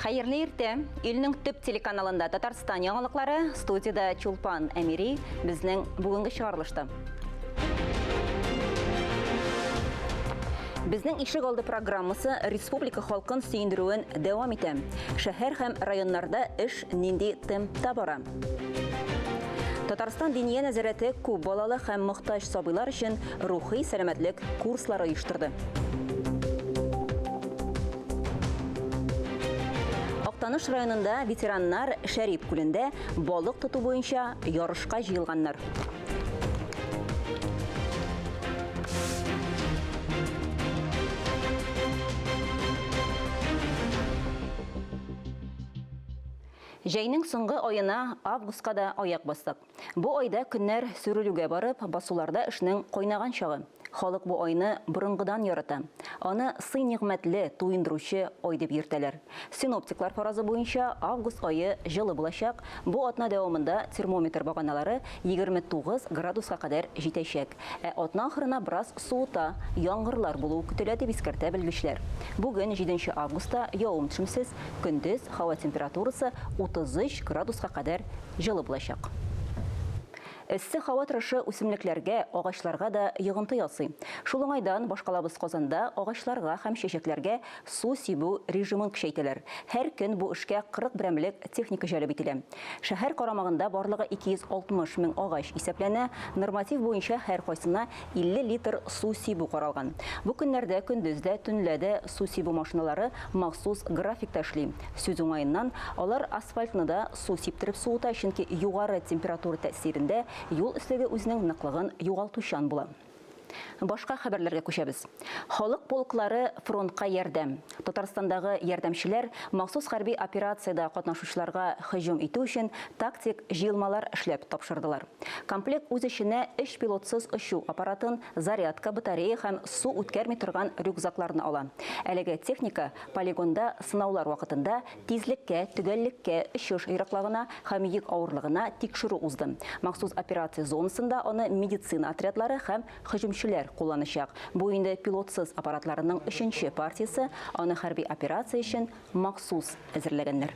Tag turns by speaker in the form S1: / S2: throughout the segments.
S1: Хәерле иртә. Илнең төп телеканалында Татарстан яңалыклары, студиядә Чулпан Әмири, безнең бүгенге чыгарылышта. Безнең ишек алды программасы республика халкын сөендерүен дәвам итә. Шәһәр һәм районнарда эш нинди темпта бара? Татарстан Диния нәзарәте күп балалы һәм мохтаҗ сабыйлар өчен рухи сәламәтлек курслары оештырды. Актаныш районында ветераннар Шәрип күлендә балык тоту буенча ярышка җыелганнар. Җәйнең соңгы аена августка да аяк бастык. Бу айда көннәр сүрелүгә барып, басуларда эшнең кайнаган чагы. Халык бу айны борынгыдан ярата. Аны сый-нигъмәтле, туендыручы ай дип йөртәләр. Синоптиклар фаразы буенча, август ае җылы булачак, бу атна дәвамында термометр баганалары 29 градуска кадәр җитәчәк. Ә атна ахырына бераз суыта, яңгырлар булуы көтелә, дип искәртә белгечләр. Бүген, җиденче августта, явым-төшемсез, көндез һава температурасы 33 градуска кадәр җылы булачак. Эссе һава торышы үсемлекләргә, агачларга да йогынты ясый. Шул уңайдан башкалабыз Казанда агачларга һәм чәчәкләргә су сибү режимын көчәйтәләр. Һәр көн бу эшкә 40 берәмлек техника җәлеп ителә. Шәһәр карамагында барлыгы 260 мең агач исәпләнә, норматив буенча һәркайсына 50 литр су сибү каралган. Бу көннәрдә көндез дә, төнлә дә су сибү машиналары махсус графикта эшли. Сүз уңаеннан, алар асфальтны да су сиптереп суыта, чөнки югары температура тәэсирендә юл өслеге үзенең ныклыгын югалтучан була. Башка хәбәрләргә күчәбез. Халык полклары фронтка ярдәм. Татарстандагы ярдәмчеләр махсус хәрби операциядә катнашучыларга һөҗүм итү өчен тактик җыелмалар эшләп тапшырдылар. Комплект үз эченә өч пилотсыз очу аппаратын, зарядка, батарея һәм су үткәрми торган рюкзакларны ала. Әлеге техника полигонда сынаулар вакытында тизлеккә, төгәллеккә, очыш ераклыгына һәм йөк авырлыгына тикшерү узды. Махсус операция зонасында аны медицина отрядлары һәм һөҗүмчеләр кулланачак. Бу инде пилотсыз аппаратларының өченче партиясе, аны хәрби операция өчен махсус әзерләгәннәр.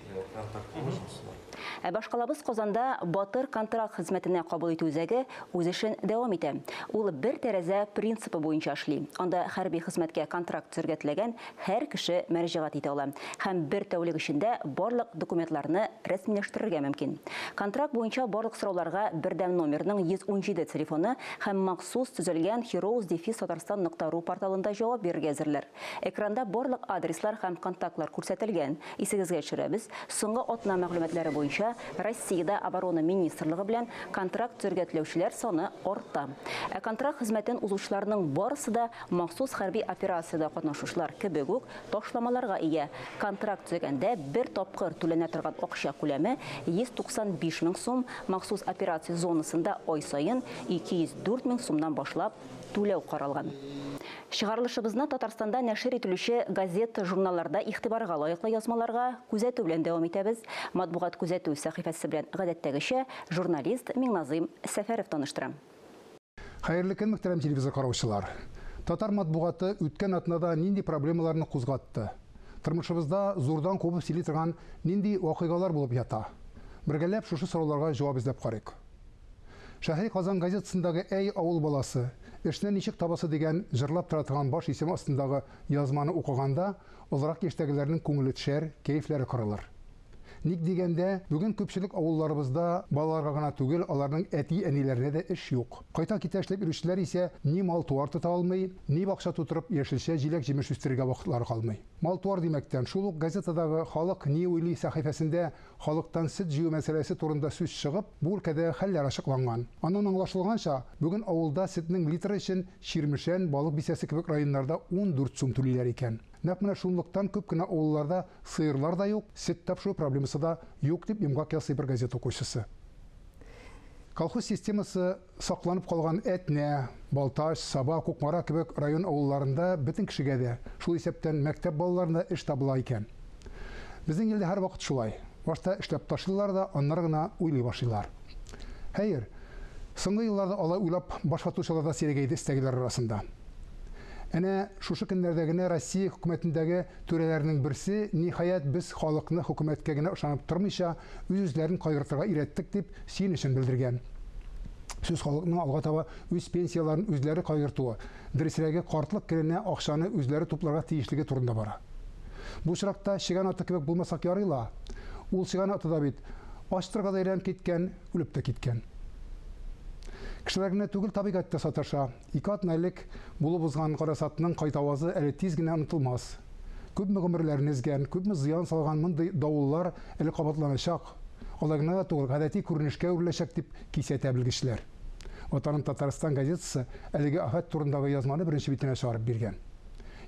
S1: Ә башкалабыз Казанда Батыр контракт хезмәтенә кабул итү үзәге үз эшен дәвам итә. Ул бер тәрәзә принципы буенча эшли. Анда хәрби хезмәткә контракт төзергә теләгән һәр кеше мөрәҗәгать итә ала һәм бер тәүлек эчендә барлык документларны рәсмиләштерергә мөмкин. Контракт буенча барлык сорауларга бердәм номерның 117 телефоны һәм махсус төзелгән heroes-tatarstan нокта ру порталында җавап бирергә әзерләр. Экранда барлык адреслар һәм контактлар күрсәтелгән. Исегезгә төшерәбез, соңгы атна мәгълүматлары буенча, Россиядә Оборона министрлыгы белән контракт төзергә теләүчеләр саны арта. Ә контракт хезмәтен узучыларның барысы да махсус хәрби операциядә катнашучылар кебек үк ташламаларга ия. Контракт төзегәндә бер тапкыр түләнә торган акча күләме 195 мең сум, махсус операция зонасында ай саен 204 мең сумнан башлап түләү каралган. Чыгарылышыбызны Татарстанда нәшер ителүче газета-журналларда игътибарга лаеклы язмаларга күзәтү белән дәвам итәбез. Матбугат күзәтү сәхифәсе белән гадәттәгечә журналист Миңназыйм Сәфәров таныштыра.
S2: Хәерле көн, мөхтәрәм телевизор караучылар! Татар матбугаты үткән атнада нинди проблемаларны кузгатты? Тормышыбызда зурдан кубып сөйли торган нинди вакыйгалар булып ята? Бергәләп шушы сорауларга җавап эзләп карыйк. Шәһри Казан газетасындагы Әй, авыл баласы, эшне ничек табасы дигән җырлап тора торган баш исем астындагы язманы укыганда, олырак яшьтәгеләрнең күңеле төшәр, кәефләре кырылыр. Ник дигәндә, бүген күпчелек авылларыбызда балаларга гына түгел, аларның әти-әниләренә дә эш юк. Кайта-китә эшләп йөрүчеләр исә ни мал-туар тота алмый, ни бакча тутырып яшелчә, җиләк-җимеш үстерергә вакытлары калмый. Мал-туар димәктән, шул ук газетадагы Халык ни уйлый сәхифәсендә халыктан сөт җыю мәсьәләсе турында сүз чыгып, бу өлкәдәге хәлләр ачыкланган. Аннан аңлашылганча, бүген авылда сөтнең литры өчен Чирмешән, Балык Бистәсе кебек районнарда 14 сум түлиләр икән. Нәкъ менә шунлыктан күп кенә авылларда сыерлар да юк, сөт тапшыру проблемасы да юк, дип йомгак ясый бер газета укучысы. Колхоз системасы сакланып калган Әтнә, Балтач, Саба, Кукмара кебек район авылларында бөтен кешегә дә, шул исәптән мәктәп балаларына эш табыла икән. Безнең илдә һәрвакыт шулай. Башта эшләп ташлыйлар да, аннары гына уйлый башлыйлар. Хәер, соңгы елларда алай уйлап баш ватучылар да сирәгәйде өстәгеләр арасында. Әнә шушы көннәрдә генә Россия хөкүмәтендәге түрәләрнең берсе, ниһаять, без халыкны хөкүмәткә генә ышанып тормыйча, үз-үзләрен кайгыртырга өйрәттек, дип сөенечен белдергән. Сүз халыкның алга таба үз пенсияләрен үзләре кайгыртуы, дөресрәге, картлык көненә акчаны үзләре тупларга тиешлеге турында бара. Бу очракта чегән аты кебек булмасак ярый ла. Ул чегән аты да бит ачтырга да әйләнеп киткән, үлеп тә киткән. Кешеләр генә түгел, табигать тә саташа. Ике атна элек булып узган гарасатның кайтавазы әле тиз генә онытылмас. Күпме гомерләрне өзгән, күпме зыян салган мондый давыллар әле кабатланачак, алай гына да түгел, гадәти күренешкә әвереләчәк, дип кисәтә белгечләр. Ватаным Татарстан газетасы әлеге афәт турындагы язманы беренче битенә чыгарып биргән.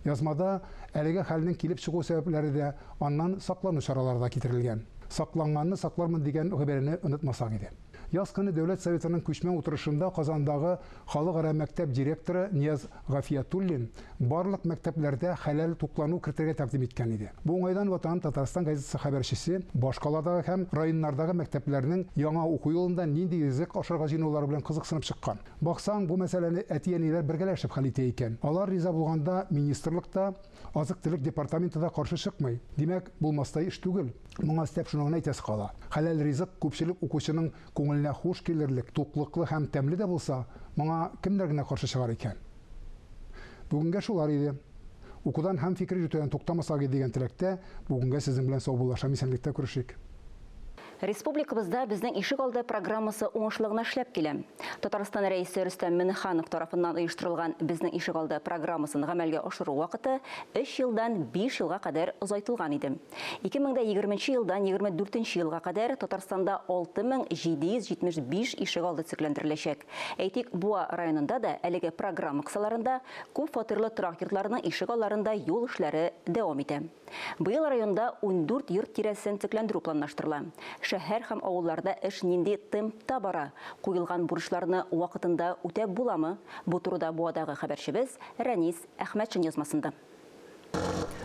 S2: Язмада әлеге хәлнең килеп чыгу сәбәпләре дә, аннан саклану чаралары да китерелгән. Сакланганны саклармын дигән гыйбарәне онытмасак иде. Яз көне Дәүләт Советының күчмә утырышында Казандагы халыкара мәктәп директоры Нияз Гафиятуллин барлык мәктәпләрдә хәләл туклану кертергә тәкъдим иткән иде. Бу уңайдан Ватаным Татарстан газетасы хәбәрчесе башкаладагы һәм районнардагы мәктәпләрнең яңа уку елында нинди ризык ашарга җыенулары белән кызыксынып чыккан. Баксаң, бу мәсьәләне әти-әниләр бергәләшеп хәл итә икән. Алар риза булганда министрлык та, Азык-төлек департаменты да каршы чыкмый. Димәк, булмастай эш түгел. Моңа өстәп шуны гына әйтәсе кала. Хәләл ризык күпчелек укучының күңеленә хуш килерлек, туклыклы һәм тәмле дә булса, моңа кемнәр генә каршы чыгар икән? Бүгенгә шулар иде. Укудан һәм фикер йөртүдән туктамасак иде дигән теләктә, бүгенгә сезнең белән саубуллашам, исәнлектә күрешик.
S1: Республикабызда Безнең ишек алды программасы уңышлы гына эшләп килә. Татарстан Рәисе Рөстәм Миңнеханов тарафыннан оештырылган Безнең ишек алды программасын гамәлгә ашыру вакыты өч елдан биш елга кадәр озайтылган иде. 2020 нче елдан 24 нче елга кадәр Татарстанда 6775 ишек алды төзекләндереләчәк. Әйтик, Буа районында да әлеге программа кысаларында күп фатирлы торак йортларының ишек алларында юл эшләре дәвам итә. Быел районда 14 йорт тирәсен төзекләндерү планлаштырыла. Шәһәр һәм авылларда эш нинди темпта бара? Куелган бурычларны вакытында үтәп буламы? Бу турыда Буадагы хәбәрчебез Рәнис Әхмәтшин язмасында.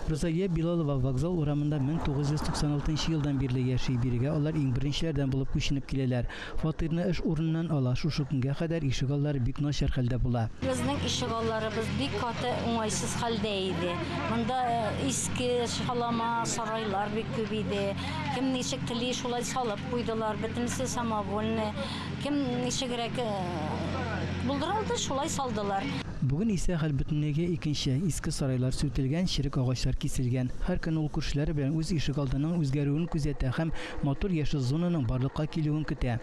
S3: Рузалия Билалова Вокзал урамында 1996 нчы елдан бирле яши. Бирегә алар иң беренчеләрдән булып күченеп киләләр. Фатирны эш урыныннан ала. Шушы көнгә кадәр ишегаллары бик начар хәлдә була.
S4: Безнең ишегалларыбыз бик каты уңайсыз хәлдә иде. Монда иске шалама сарайлар бик күп иде. Кем ничек тели, шулай салып куйдылар. Бөтенесе самовольный. Кем ничегрәк булдыра алды, шулай салдылар.
S3: Бүген исә хәл бөтенләйгә икенче. Иске сарайлар сүтелгән, черек агачлар киселгән. Һәр көн ул күршеләре белән үз ишегалдының үзгәрүен күзәтә һәм Матур яшел зонаның барлыкка килүен көтә.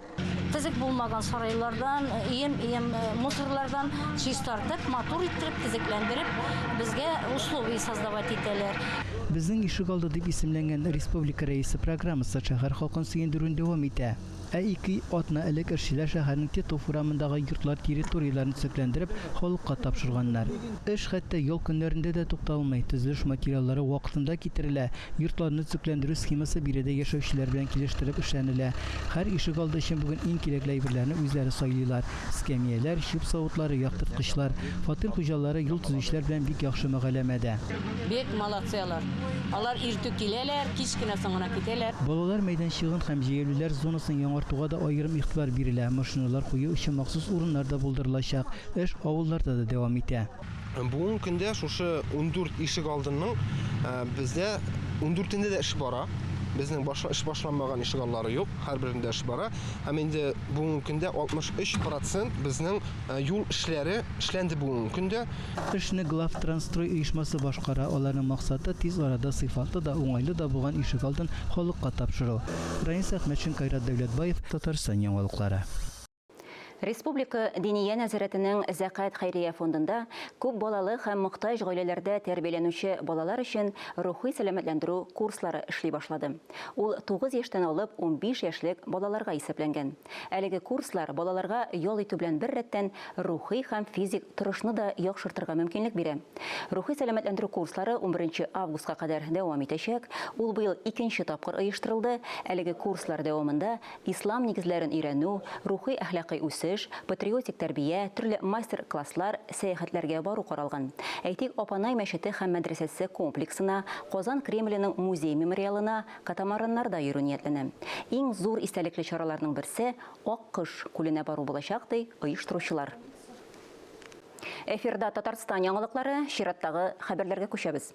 S4: Төзек булмаган сарайлардан, өем-өем мусорлардан чистартып, матур иттереп, төзекләндереп, безгә условия создавать итәләр.
S3: Безнең ишегалды дип исемләнгән республика Рәисе программасы шәһәр халкын сөендерүен дәвам итә. Ә ике атна элек эшчеләр шәһәрнең Титов урамындагы йортлар территорияләрен төзекләндереп, халыкка тапшырганнар. Эш хәтта ял көннәрендә дә тукталмый, төзелеш материаллары вакытында китерелә, Йортларны төзекләндерү схемасы биредә яшәүчеләр белән килештереп эшләнелә. Һәр ишегалды өчен бүген иң кирәкле әйберләрне үзләре сайлыйлар, эскәмияләр, чүп савытлары, яктырткычлар. Фатир хуҗалары юл төзүчеләр белән бик яхшы мөгаләмәдә.
S5: Бик молодцы алар. Алар иртүк киләләр, кич кенә соң гына китәләр.
S3: Балалар мәйданчыгын һәм җәяүлеләр зонасын яңартуга да аерым игътибар бирелә. Машиналар кую өчен махсус урыннар да булдырылачак. Эш авылларда да дәвам итә.
S6: Бүгенге көндә шушы 14 ишек алдының бездә 14-ендә дә эш бара. Безнең баш, эш башланмаган ишек аллары юк, һәрберендә эш бара. Һәм инде бүгенге көндә 63% безнең юл эшләре эшләнде бүгенге көндә.
S3: Эшне Главтрансстрой оешмасы башкара. Аларның максаты, тиз арада сыйфатлы да, уңайлы да булган ишек алдын халыкка тапшыру. Ранис Әхмәтшин, Кайрат Дәүләтбаев, Татарстан яңалыклары.
S1: Республика Диния нәзарәтенең Зәкать хәйрия фондында күп балалы һәм мохтаҗ гаиләләрдә тәрбияләнүче балалар өчен рухи сәламәтләндерү курслары эшли башлады. Ул 9 яшьтән алып 15 яшьлек балаларга исәпләнгән. Әлеге курслар балаларга ял итү белән беррәттән рухи һәм физик торышны да яхшыртырга мөмкинлек бирә. Рухи сәламәтләндерү курслары 11 августка кадәр дәвам итәчәк. Ул быел икенче тапкыр оештырылды. Әлеге курслар дәвамында Ислам нигезләрен өйрәнү, рухи-әхлакый үсеш, патриотик тәрбия, төрле мастер-класслар, сәяхәтләргә бару каралган. Әйтик, Апанай мәчете һәм мәдрәсәсе комплексына, Казан Кремленең музей-мемориалына катамараннарда йөрү ниятләнә. Иң зур истәлекле чараларның берсе, Аккош күленә бару булачак, ди оештыручылар. Эфирда Татарстан яңалыклары, чираттагы хәбәрләргә күчәбез.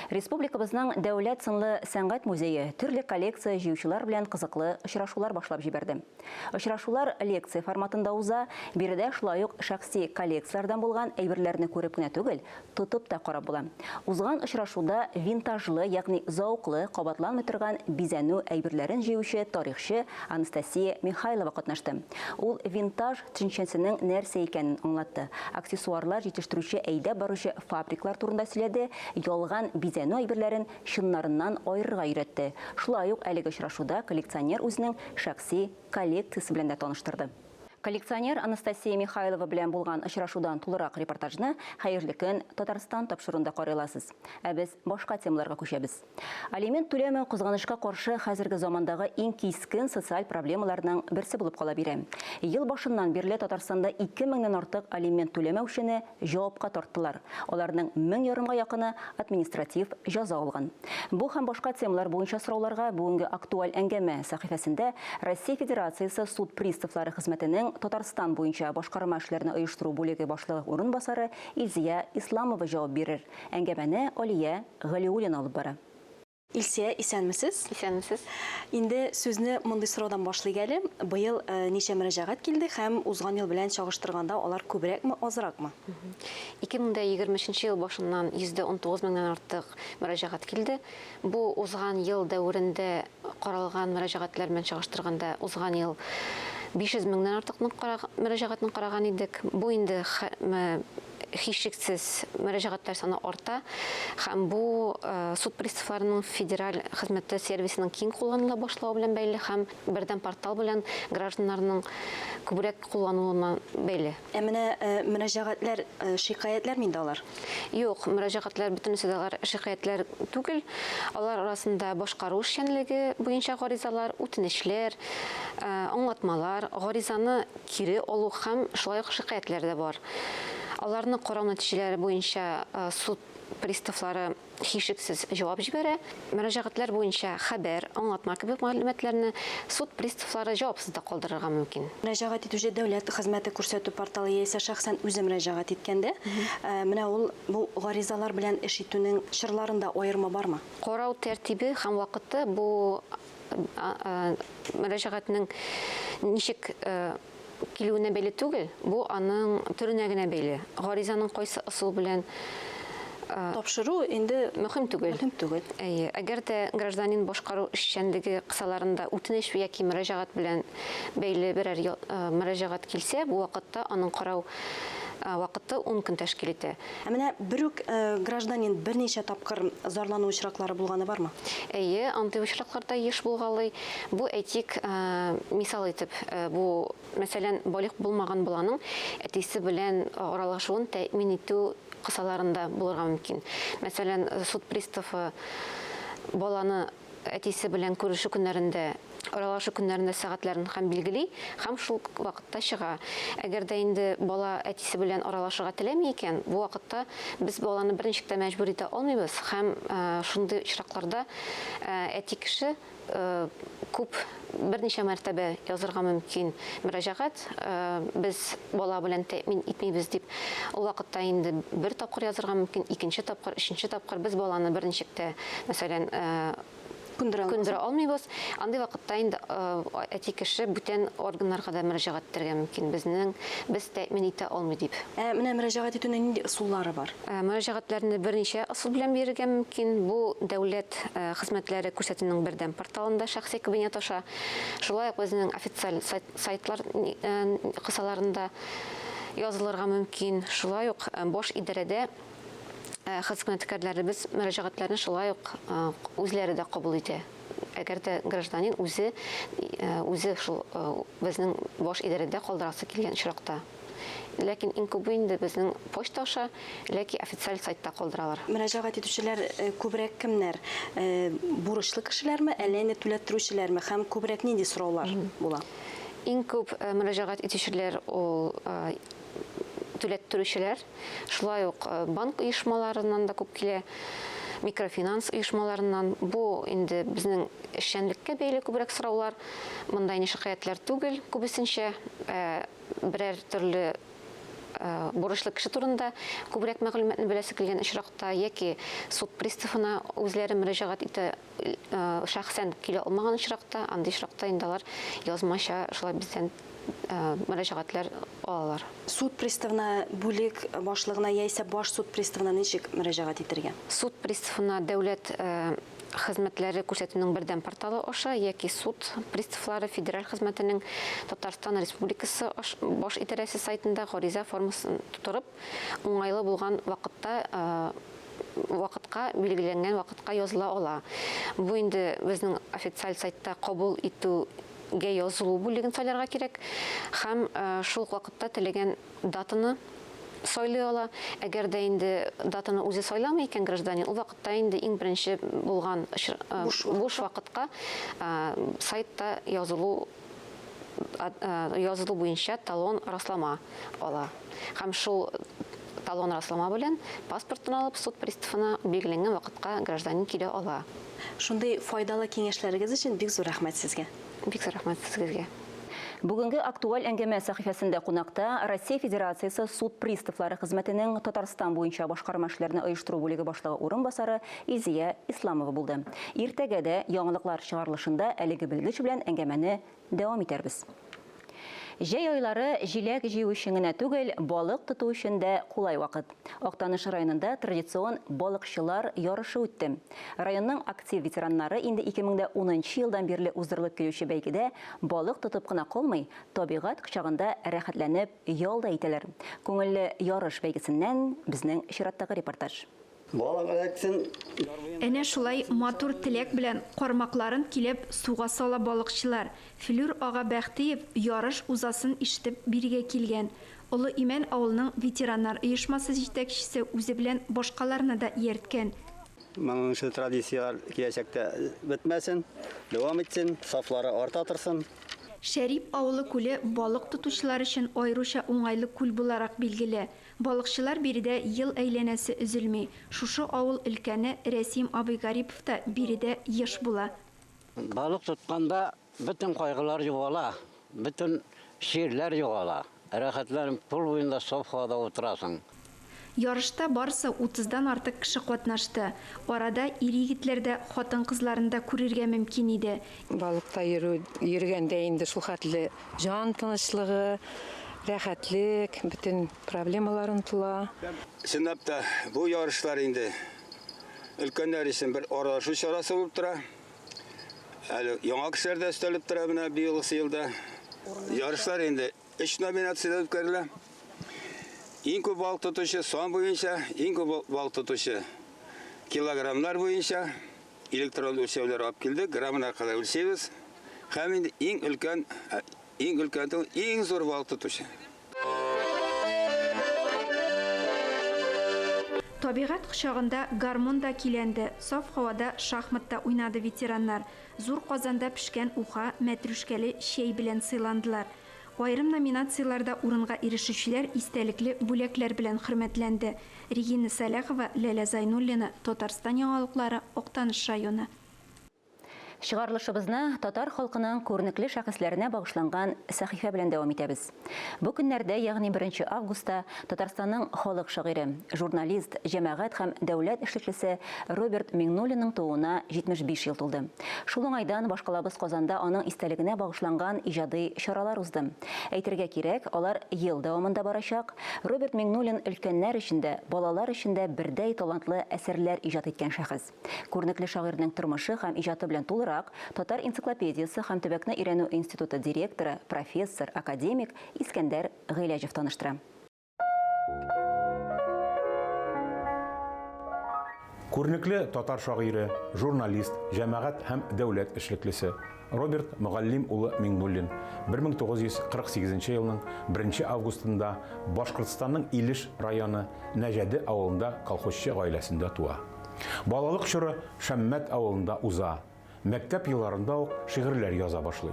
S1: Республикабызның Дәүләт сынлы сәнгать музее төрле коллекция җыючылар белән кызыклы очрашулар башлап җибәрде. Очрашулар лекция форматында уза, биредә шулай ук шәхси коллекцияләрдән булган әйберләрне күреп кенә түгел, тотып та карап була. Узган очрашуда винтажлы, ягъни зәвыклы, кабатланмый торган бизәнү әйберләрен җыючы тарихчы Анастасия Михайлова катнашты. Ул винтаж төшенчәсенең нәрсә икәнен аңлатты, аксессуарлар җитештерүче әйдәп баручы фабриклар турында сөйләде, ялган бизәнү әйберләрен чыннарыннан аерырга өйрәтте. Шулай ук әлеге очрашуда коллекционер үзенең шәхси коллекциясе белән дә таныштырды. Коллекционер Анастасия Михайлова белән булган очрашудан тулырак репортажны Хәерле көн, Татарстан тапшыруында карый аласыз. Ә без башка темаларга күчәбез. Алимент түләмәү кызганычка каршы хәзерге замандагы иң кискен социаль проблемаларның берсе булып кала бирә. Ел башыннан бирле Татарстанда 2 меңнән артык алимент түләмәүчене җавапка тарттылар. Аларның 1500 ярымга якыны административ җәза алган. Бу һәм башка темалар буенча сорауларга бүгенге актуаль әңгәмә сәхифәсендә Россия Федерациясе суд приставлары хезмәтенең Татарстан буенча башкарма эшләрне оештыру бүлеге башлыгы урынбасары Илзия Исламова җавап бирер. Әңгәмәне Алия Галиуллина алып бара.
S7: Илсия, исәнмесез.
S8: Исәнмесез.
S7: Инде сүзне мондый сораудан башлыйк әле. Быел ничә мөрәҗәгать килде һәм узган ел белән чагыштырганда алар күбрәкме, азракмы?
S8: 2023 ел башыннан 119 меңнән артык мөрәҗәгать килде. Бу узган ел дәверендә каралган мөрәҗәгатьләр белән чагыштырганда узган ел 500 меңнән артык мөрәҗәгатьне караган идек. Бу инде Һичшиксез, мөрәҗәгатьләр саны арта һәм бу суд приставларының федераль хезмәте сервисының киң кулланыла башлавы белән бәйле һәм бердәм портал белән гражданнарның күбрәк куллануына бәйле.
S7: Ә менә мөрәҗәгатьләр шикаятьләрме инде алар?
S8: Юк, мөрәҗәгатьләр бөтенесе дә алар шикаятьләр түгел. Алар арасында башкару эшчәнлеге буенча гаризалар, үтенечләр, аңлатмалар, гаризаны кире алу һәм шулай ук шикаятьләр дә бар. Аларны карау нәтиҗәләре буенча суд приставлары һичшиксез җавап җибәрә. Мөрәҗәгатьләр буенча хәбәр, аңлатма кебек мәгълүматларны суд приставлары җавапсыз да калдырырга мөмкин.
S7: Мөрәҗәгать итүче дәүләт хезмәте күрсәтү порталы яисә шәхсән үзе мөрәҗәгать иткәндә, менә ул бу гаризалар белән эш итүнең чорларында аерма бармы?
S8: Карау тәртибе һәм вакыты бу мөрәҗәгатьнең ничек килүенә бәйле түгел, бу аның төренә генә бәйле. Гаризаның кайсы ысул белән
S7: тапшыру инде
S8: мөһим түгел.
S7: Мөһим түгел.
S8: Әйе, әгәр дә гражданин башкару эшчәнлеге кысаларында үтенеч яки мөрәҗәгать белән бәйле берәр мөрәҗәгать килсә, бу вакытта аның карау вакыты 10 көн тәшкил итә.
S7: Ә менә бер үк гражданин берничә тапкыр зарлану очраклары булганы бармы?
S8: Әйе, андый очраклар да еш булгалый. Бу, әйтик, мисал итеп, бу, мәсәлән, балигъ булмаган баланың әтисе белән аралашуын тәэмин итү кысаларында булырга мөмкин. Мәсәлән, суд приставы баланы әтисе белән күрешү көннәрендә, аралашу көннәрендә сәгатьләрен һәм билгели, һәм шул вакытта чыга. Әгәр дә инде бала әтисе белән аралашырга теләми икән, бу вакытта без баланы берничек тә мәҗбүр итә алмыйбыз һәм шундый очракларда әти кеше күп, берничә мәртәбә язырга мөмкин мөрәҗәгать, без бала белән тәэмин итмибез дип. Ул вакытта инде бер тапкыр язырга мөмкин, икенче тапкыр, өченче тапкыр без баланы берничек тә, мәсәлән, күндерә алмыйбыз. Андый вакытта инде әти кеше бүтән органнарга да мөрәҗәгать итәргә мөмкин, безнең без тәэмин итә алмый дип.
S7: Ә менә мөрәҗәгать итүнең нинди ысуллары бар?
S8: Мөрәҗәгатьләрне берничә ысул белән бирергә мөмкин. Бу дәүләт хезмәтләре күрсәтүнең бердәм порталында шәхси кабинет аша, шулай ук безнең официаль сайтлар кысаларында язылырга мөмкин. Шулай ук баш идарәдә хезмәткәрләребез мөрәҗәгатьләрне шулай ук үзләре дә кабул итә. Әгәр дә гражданин үзе үзе шул безнең баш идарәдә калдырасы килгән очракта. Ләкин иң күбе инде безнең почта аша, ләки официаль сайтта калдыралар.
S7: Мөрәҗәгать итүчеләр күбрәк кемнәр? Бурычлы кешеләрме, әллә инде түләттерүчеләрме? Һәм күбрәк нинди сораулар була?
S8: Иң күп мөрәҗәгать итүчеләр ул түләттерүчеләр. Шулай ук банк оешмаларыннан да күп килә, микрофинанс оешмаларыннан. Бу инде безнең эшчәнлеккә бәйле күбрәк сораулар. Монда инде шикаятьләр түгел күбесенчә, ә берәр төрле бурычлы кеше турында күбрәк мәгълүматны беләсе килгән очракта яки суд приставына үзләре мөрәҗәгать итә шәхсән килә алмаган очракта, андый очракта инде алар язмача шулай бездән мөрәҗәгатьләр алалар.
S7: Суд приставына, бүлек башлыгына яисә баш суд приставына ничек мөрәҗәгать итергә?
S8: Суд приставына дәүләт хезмәтләре күрсәтүнең бердәм порталы аша яки суд приставлары федераль хезмәтенең Татарстан Республикасы баш идарәсе сайтында гариза формасын тутырып, уңайлы булган вакытта вакытка билгеләнгән вакытка языла ала. Бу инде безнең официаль сайтта кабул итүгә язылу бүлеген сайларга кирәк һәм шул ук вакытта теләгән датаны сайлый ала. Әгәр дә инде датаны үзе сайламый икән гражданин, ул вакытта инде иң беренче булган буш вакытка сайтта язылу язылу буенча талон раслама ала. Һәм шул талон раслама белән паспортын алып суд приставына билгеләнгән вакытка гражданин килә ала.
S7: Шундый файдалы киңәшләрегез өчен бик зур рәхмәт сезгә.
S8: Бик зур рәхмәт сезгә.
S1: Бүгенге актуаль әңгәмә сәхифәсендә кунакта Россия Федерациясе суд приставлары хезмәтенең Татарстан буенча башкарма эшләрне оештыру бүлеге башлыгы урынбасары Илзия Исламова булды. Иртәгә дә яңалыклар чыгарылышында әлеге белгеч белән әңгәмәне дәвам итәрбез. Җәй айлары җиләк җыю өчен генә түгел, балык тоту өчен дә кулай вакыт. Актаныш районында традицион балыкчылар ярышы үтте. Районның актив ветераннары инде 2010 нчы елдан бирле уздырылып килүче бәйгедә балык тотып кына калмый, табигать кочагында рәхәтләнеп ял да итәләр. Күңелле ярыш бәйгесеннән безнең чираттагы репортаж.
S9: Балык эләксен.
S10: Әнә шулай матур теләк белән кармакларын киләп суга сала балыкчылар. Флүр ага Бәхтиев ярыш узасын ишетеп бирегә килгән. Олы Имән авылының ветераннар оешмасы җитәкчесе үзе белән башкаларны да иярткән.
S9: Моның ише традицияләр киләчәктә бетмәсен, дәвам итсен, сафлары арта торсын.
S10: Шәрип авылы күле балык тотучылар өчен аеруча уңайлы күл буларак билгеле. Балыкчылар биредә ел әйләнәсе өзелми. Шушы авыл өлкәне Рәсим абый Гарипов та биредә еш була.
S11: Балык тотканда Бөтен кайгылар югала, бөтен чирләр югала. Рәхәтләнеп күл буенда саф һавада утырасың.
S10: Ярышта барысы утыздан артык кеше катнашты. Арада ир-егетләр дә, хатын-кызларны да күрергә мөмкин иде.
S12: Балыкта йөрү, йөргәндә инде шулхәтле җан тынычлыгы, рәхәтлек, бөтен проблемалар онытыла.
S13: Чынлап та, бу ярышлар инде өлкәннәр өчен бер аралашу чарасы булып тора. Әле яңа кешеләр дә өстәлеп тора менә быелгысы елда. Ярышлар инде өч номинациядә үткәрелә. Иң күп балык тотучы сан буенча, иң күп балык тотучы килограммнар буенча электрон үлчәүләр алып килдек, граммына кадәр үлчибез. Һәм инде иң өлкән, иң өлкән түгел, иң зур балык тотучы.
S10: Табигать кочагында гармун да көйләнде, саф һавада шахмат та уйнады ветераннар. Зур казанда пешкән уха, мәтрүшкәле чәй белән сыйландылар. Аерым номинацияләрдә урынга ирешүчеләр истәлекле бүләкләр белән хөрмәтләнде. Регина Сәләхова, Ләлә Зайнуллина, Татарстан яңалыклары, Актаныш районы.
S1: Чыгарылышыбызны татар халкының күренекле шәхесләренә багышланган сәхифә белән дәвам итәбез. Бу көннәрдә, ягъни беренче августта, Татарстанның халык шагыйре, журналист, җәмәгать һәм дәүләт эшлеклесе Роберт Миңнуллинның тууына 75 ел тулды. Шул уңайдан башкалабыз Казанда аның истәлегенә багышланган иҗади чаралар узды. Әйтергә кирәк, алар ел дәвамында барачак. Роберт Миңнуллин өлкәннәр өчен дә, балалар өчен дә бердәй талантлы әсәрләр иҗат иткән шәхес. Күренекле шагыйрьнең тормышы һәм иҗаты белән тулырак Татар энциклопедиясе һәм төбәкне өйрәнү институты директоры, профессор, академик Искәндәр Гыйләҗев таныштыра.
S14: Күренекле татар шагыйре, журналист, җәмәгать һәм дәүләт эшлеклесе Роберт Мөгаллим улы Миңнуллин 1948 елның 1 августында Башкортстанның Илеш районы Нәҗәде авылында колхозчы гаиләсендә туа. Балалык чоры Шәммәт авылында уза. Мәктәп елларында ук шигырьләр яза башлый.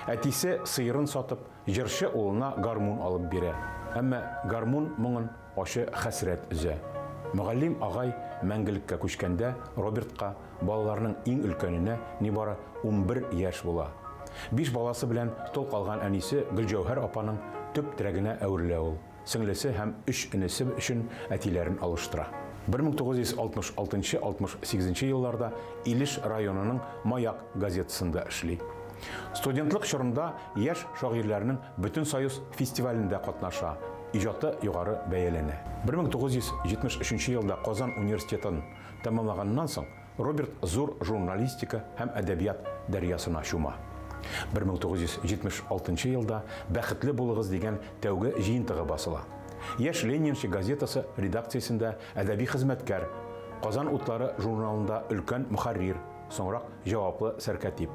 S14: Әтисе сыерын сатып, җырчы улына гармун алып бирә. Әмма гармун моңын ачы хәсрәт өзә. Мөгаллим агай мәңгелеккә күчкәндә Робертка, балаларның иң өлкәненә, нибары 11 яшь була. Биш баласы белән тол калган әнисе Гөлҗәүһәр апаның төп терәгенә әверелә ул. Сеңлесе һәм өч энесе өчен әтиләрен алыштыра. 1966-68 елларда Илеш районының Маяк газетасында эшли. Студентлык чорында яшь шагыйрьләрнең Бөтенсоюз фестивалендә катнаша, иҗаты югары бәяләнә. 1973 елда Казан университетын тәмамлаганнан соң, Роберт зур журналистика һәм әдәбият дәрьясына чума. 1976 елда Бәхетле булыгыз дигән тәүге җыентыгы басыла. Яшь ленинчы газетасы редакциясендә әдәби хезмәткәр, Казан утлары журналында өлкән мөхәррир, соңрак җаваплы сәркатип.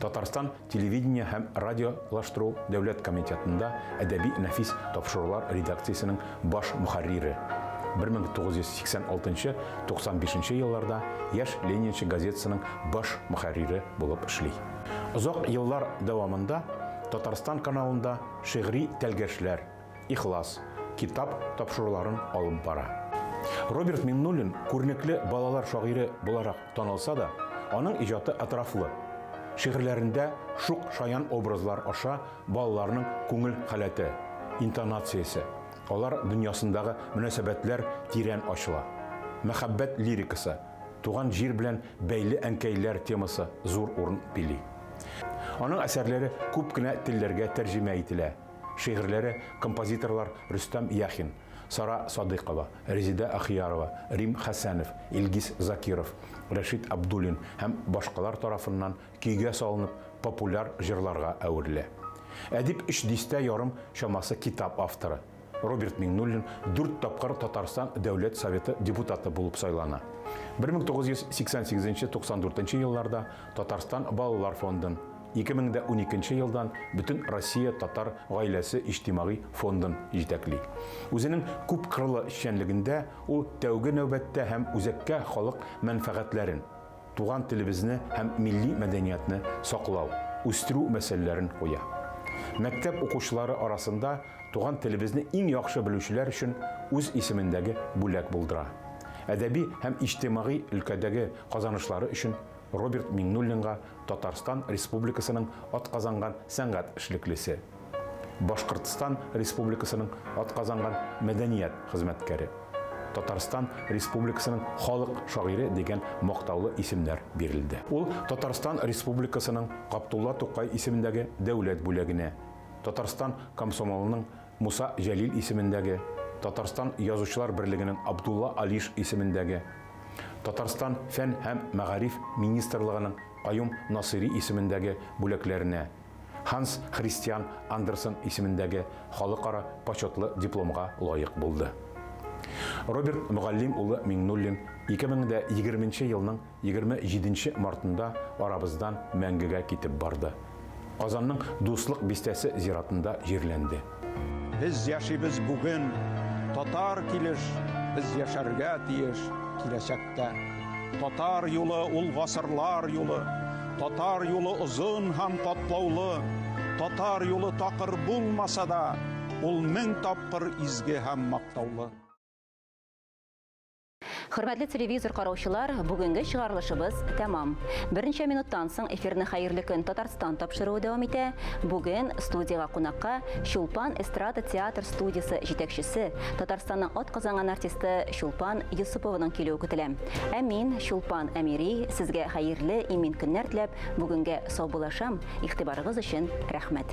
S14: Татарстан Телевидение һәм радиолаштыру дәүләт комитетында әдәби-нәфис тапшырулар редакциясенең баш мөхәррире. 1986-95 елларда Яшь ленинчы газетасының баш мөхәррире булып эшли. Озак еллар дәвамында Татарстан каналында шигъри тәлгәшләр, Ихлас, Китап тапшыруларын алып бара. Роберт Миңнуллин күренекле балалар шагыйре буларак танылса да, аның иҗаты әтрафлы. Шигырьләрендә шук-шаян образлар аша балаларның күңел халәте, интонациясе, алар дөньясындагы мөнәсәбәтләр тирән ачыла. Мәхәббәт лирикасы, туган җир белән бәйле әнкәйләр темасы зур урын били. Аның әсәрләре күп кенә телләргә тәрҗемә ителә. Шигырьләре композиторлар Рөстәм Яхин, Сара Садыйкова, Резеда Ахиярова, Рим Хәсәнов, Илгиз Закиров, Рәшит Абдуллин һәм башкалар тарафыннан көйгә салынып популяр җырларга әверелә. Әдип өч дистә ярым чамасы китап авторы. Роберт Миңнуллин дүрт тапкыр Татарстан Дәүләт Советы депутаты булып сайлана. 1988-94 елларда Татарстан балалар фондын, 2012 елдан Бөтен Россия татар гаиләсе иҗтимагый фондын җитәкли. Үзенең күпкырлы эшчәнлегендә ул тәүге нәүбәттә һәм үзәккә халык мәнфәгатьләрен, туган телебезне һәм милли мәдәниятне саклау, үстерү мәсьәләләрен куя. Мәктәп укучылары арасында туган телебезне иң яхшы белүчеләр өчен үз исемендәге бүләк булдыра. Әдәби һәм иҗтимагый өлкәдәге казанышлары өчен Роберт Миңнуллинга Татарстан Республикасының атказанган сәнгать эшлеклесе, Башкортстан Республикасының атказанган мәдәният хезмәткәре, Татарстан Республикасының халык шагыйре дигән мактаулы исемнәр бирелде. Ул Татарстан Республикасының Габдулла Тукай исемендәге дәүләт бүләгенә, Татарстан комсомолының Муса Җәлил исемендәге, Татарстан Язучылар берлегенең Абдулла Алиш исемендәге, Татарстан Фән һәм мәгариф министрлыгының Каюм Насыйри исемендәге бүләкләренә, Һанс Христиан Андерсен исемендәге халыкара почетлы дипломга лаек булды. Роберт Мөгаллим улы Миңнуллин 2020 нче елның 27 нче мартында арабыздан мәңгегә китеп барды. Казанның Дуслык бистәсе зиратында җирләнде.
S15: Без яшибез бүген, татар килеш, без яшәргә тиеш киләчәктә. Татар юлы ул гасырлар юлы, татар юлы озын һәм катлаулы, татар юлы такыр булмаса да, ул мең тапкыр изге һәм мактаулы.
S1: Хөрмәтле телевизор караучылар, бүгенге чыгарылышыбыз тәмам. Берничә минуттан соң эфирны Хәерле көн Татарстан тапшыруы дәвам итә. Бүген студиягә кунакка Чулпан эстрада театр студиясе җитәкчесе, Татарстанның атказанган артисты Чулпан Йосыпованың килүе көтелә. Ә мин, Чулпан Әмири, сезгә хәерле, имин көннәр теләп, бүгенгә саубуллашам. Игътибарыгыз өчен рәхмәт.